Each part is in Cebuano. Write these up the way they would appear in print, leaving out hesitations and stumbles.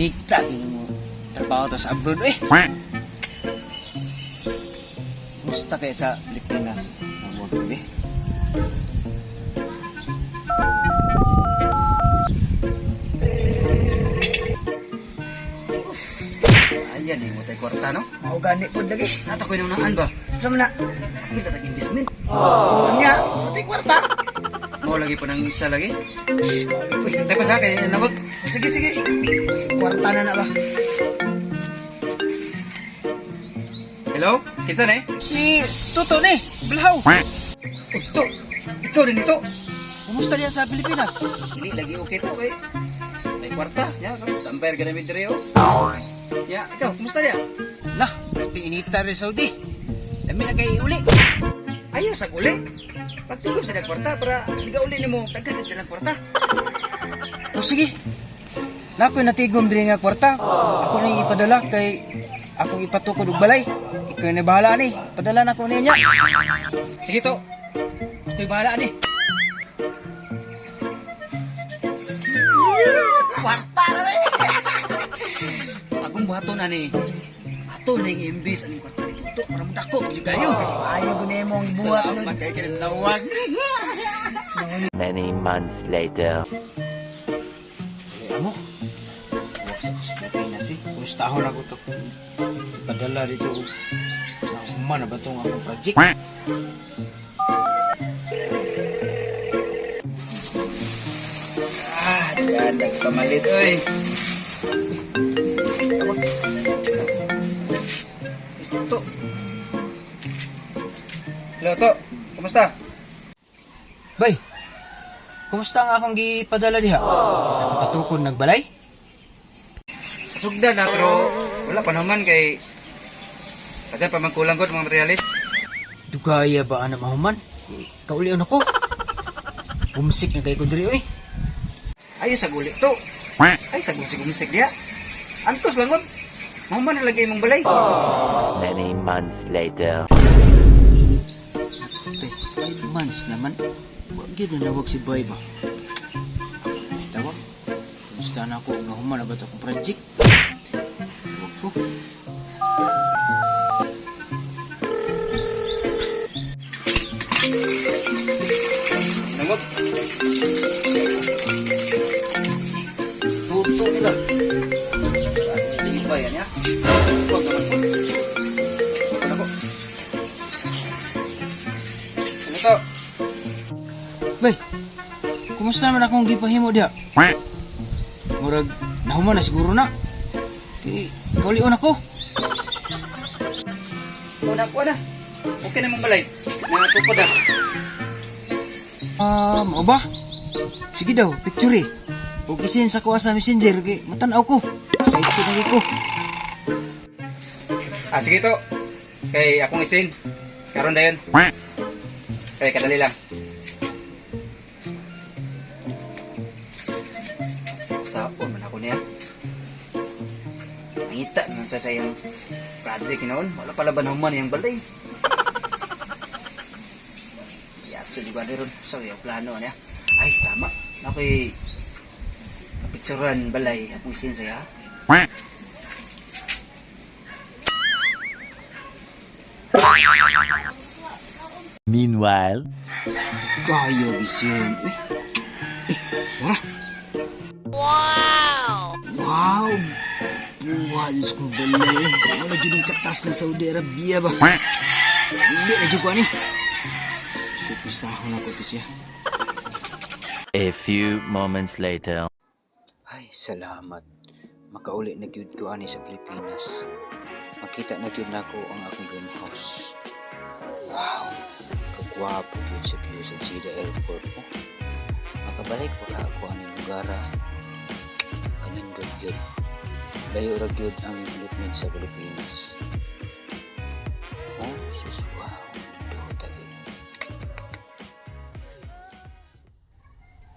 Inigta gyud mo trabaho to sa abroad eh. Kumusta kay sa Pilipinas? Nawag ko eh. Ayan, di mo tayo kwarta, no? Mao gani pod lagi. Nata ko yung naan ba? Sa man na? Sila tag investment. Oh, nya, patay kwarta. Mo lagi pa ng isa lagi. Tayo pa sa akin, nawag. Sige, sige. Kwarta na na ba? Hello? Kinsa na eh? Si Toto ni, Bilhaw. Ito, ikaw rin ito. Kumusta diya sa Pilipinas? Hindi lagi okay to, kay. May kwarta. Ya, kami standby ka namin dire, oh. Ya, ikaw, kumusta niya? Lah, inita rin Saudi. Dami na kay uli. Ayaw sa uli. Pagtugom sa kwarta para uli nimo daghan kag dalang kwarta. O sige. Nakoy natigom diri nga kwarta. Ako na ipadala kay akong ipatukod og balay. Ikaw na bahala ni. Padala na ko niya. Sige to. Ako'y bahala ni. Kwarta na rin. Akong buhaton ani. Ato na yung imbis aning kwarta ni Tuto para mudako gyud kayo. Ayaw ko na imong buhat. Salamat kay kinawag. Many months later. Amo. Huwag sa Pilipinas eh. Kumusta ako na ko to. Padala dito. Nauma na ba itong akong project? Ah, diyan nagpamalit oy. Tawag. Tuto. Hello, To. Kumusta? Bay, kumusta ang akong gipadala diha? Nakapatukod nagbalay? Sugda na pero wala pa naman kay Padyan pa man kulang gud mga materialis. Dugaya ba ana mahuman? Eh, Kaulion ako. Bumsik na kay ko diri oy. Ayo sa guli to. Ay sa guli gumisik diha. Antos lang gud. Mahuman na lagi imong balay. Many months later. Tay, 5 months naman. Wa gyud na nawag si Bay ba. Ay, tawag. Kumusta na ako og nahuman na ba to akong project? Tawag ko. Namot. Tuto nila. Saan ba yan ya? Huwag naman po. Huwag na po. Ano to? Bay, kumusta naman akong gipahimo diha? Murag nahuman na siguro na. Kay kaulion ako. Una ko na. Okay na mong balay. Natukod ah. Ah, mao ba? Sige daw, picture eh. Ug isin sa kuha sa messenger kay matan-aw ko. Excited na ko. Ah, sige to. Kay akong isin. Karon dayon. Kay kadali lang. Usapon man ako niya. Nangita naman sa sayang project noon. Wala pala ba naman yung balay? Yaso di ba ron? Sa yung plano niya. Ay, tama. Ako'y picturean balay akong isin saya. Meanwhile. Kayo gisin. Eh, eh, tara. Wow! Wow! Buha Diyos kong balay. Wala dyan ang katas ng Saudi Arabia ba? Hindi na dyan ko ani. Supisahon ako to siya. A few moments later. Ay, salamat. Makauli na gyud ko ani sa Pilipinas. Makita na gyud nako ang akong dream house. Wow! Kagwapo gyud sa view sa Jeddah Airport. Oh, makabalik pa ka ako ani lugar ah. Kanindot gyud. Layo ra gyud ang development sa Pilipinas. Oh, sus, wow, nindot gyud.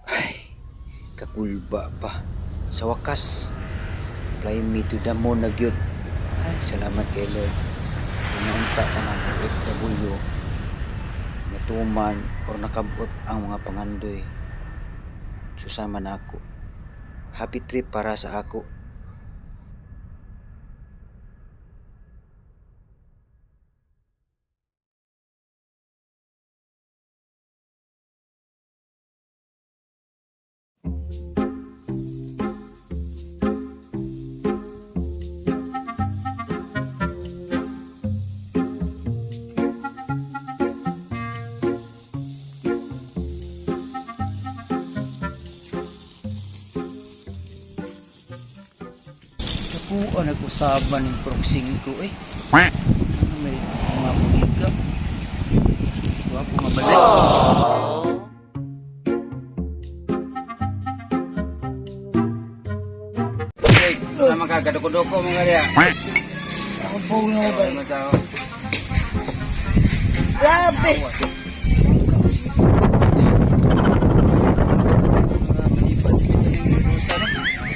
Ay, kakulba pa. Sa wakas, fly me to the moon na gyud. Ay, salamat kay Lord. Unaunta tanan OFW natuman or nakabot ang mga pangandoy. Susama na ako. Happy trip para sa ako. Kakuha nag-usaban ng proxing ko eh. Ano may mga buhiga? Wapo nga balay. Hey, tama ka, kadoko-doko mga diya. Ako po nga ba? Ay, masaw. Grabe!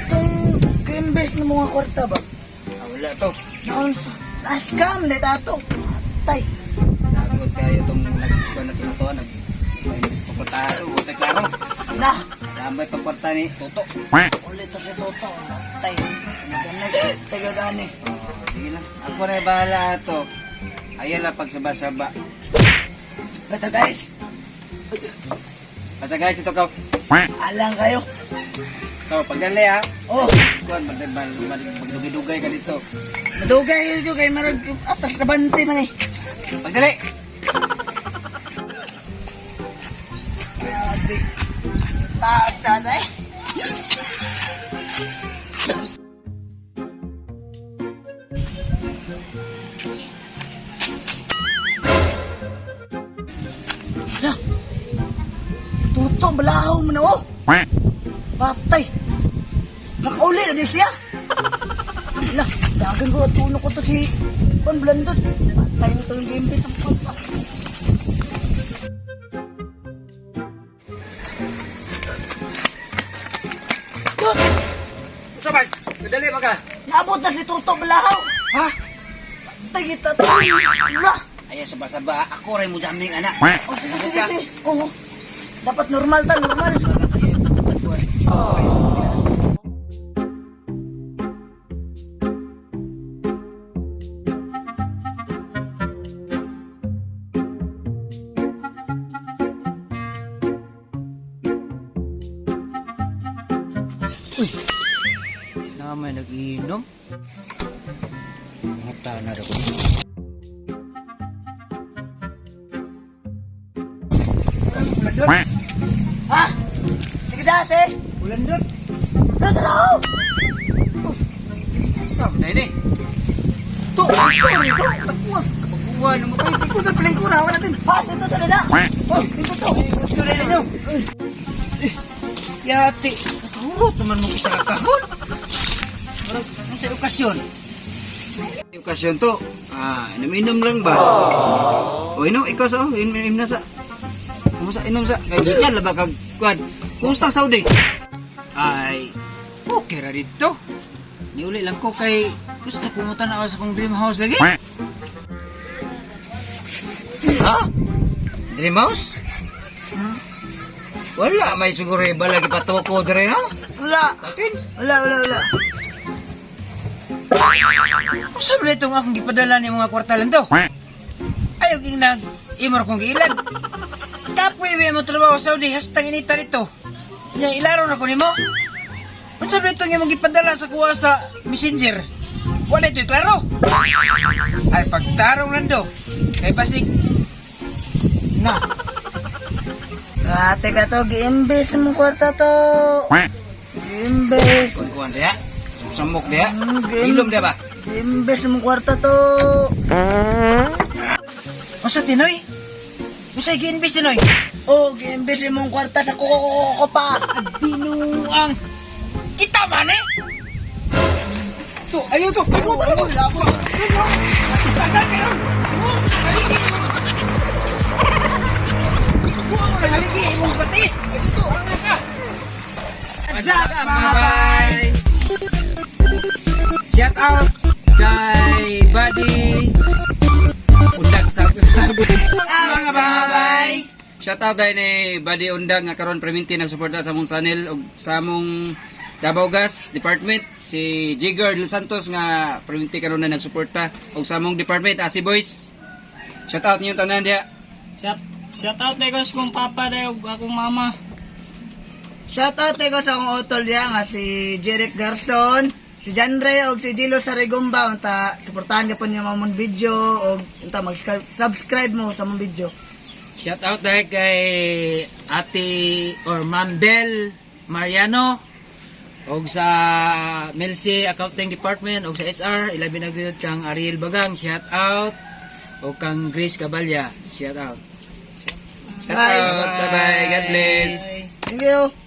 Itong Greenbells na mga kwarta ba? Ah, wala to. Naon sa... Na-scam na tato. Tay. Nagot kayo itong nagkuhan na tinutuan. Nag-imbis itong kwarta. Buti klaro. Na! Damay itong kwarta ni Toto. Ulit to si Toto. Tay. Naganag. Tagadani. Oh, sige lang. Ako na bahala ato. Ayan lang pagsaba-saba. Basta guys. Basta guys, ito ka. Alang kayo. To, pagdali ha. Oh. Kuan, magdugay-dugay ka dito. Madugay yun kay marag atas na bante man eh. Pagdali! Grabe. Taas na eh. Hala. Tuto, balahaw mo na oh. Patay. Nakauli na din siya. Hala, dagan ko at uno ko to si Juan Blandot. Patay mo to yung game ang pagpa. Diyos! Sabay! Pagdali ba ka? Naabot na si Toto Balahaw! Ha? Patay kita to! Hala! Ayan, saba-saba. Ako rin mo jaming anak. Oh, sige, sige, sige. Oo. Dapat normal ta, normal. Uy! Naman nag-iinom. Mata na rin ko. Ha? Sige dati. Ulan doon. Tara, tara! Sab na ini. To, to, to, takuwas. Pagbuwa na mo tayo. Ikaw sa palengkura. Hawa natin. Ha, dito to na. Oh, dito to. Ito na ninyo. Yati. Nakahurot naman mo isa ka kahon. Pero, ano sa okasyon? Okasyon to. Ah, inom-inom lang ba? O inom, ikaw sa, oh, inom, inom na sa. Kumusta, inom sa. Kay gikan la ba kag kuan. Kumusta ang Saudi? Ay, okay ra dito. Niuli lang ko kay gusto pumunta na ako sa kong dream house lagi. Ha? Dream house? Wala, may siguro iba lagi patuko dire, no? Wala. Akin? Wala, wala, wala. Unsa ba itong akong gipadala ni mga kwartalan to? Ayaw king nag imor kong giilan. Kapoy mo trabaho sa Saudi hastang inita dito. Nya ilaro na ko nimo. Unsa ba itong imong gipadala sa kuha sa Messenger? Wala ito'y klaro. Ay pagtarong nando. Kay basig na. Ate ka to, gi-imbes mo kwarta to. Gi-imbes. Kuan diya. Samok diya. Game. Ilom diya ba? Gi-imbes mo kwarta to. Unsa Tinoy? Unsa gi-invest Tinoy? Oh, gi-imbes mo kwarta sa kuko pa. Binuang. Kita man eh. To, ayaw to. Ayaw to. Ayaw to. Pasal kayo. Haligi imong patis. What's up, mga bay? Shout out kay Buddy Undag sa mga bay. Shout out kay ni Buddy Undag nga karon perminti nagsuporta sa among channel ug sa among Davao Gas Department, si Jigger Los Santos nga perminti karon na nagsuporta ug sa among department Asi Boys. Shout out niyo tanan diha. Shout, shout out kay kong papa dayo ug akong mama. Shout out ko sa akong utol diya nga si Jeric Garson, si Janre og si Gilo Sarigumba. Unta suportahan gyapon niyo among video og unta mag-subscribe mo sa among video. Shout out dahil kay Ate or Ma'am Bel Mariano og sa Melsi Accounting Department og sa HR, ilabi na gyud kang Ariel Bagang, shout out, og kang Grace Cabalya, shout out. Bye. Bye-bye. God bless. Thank you.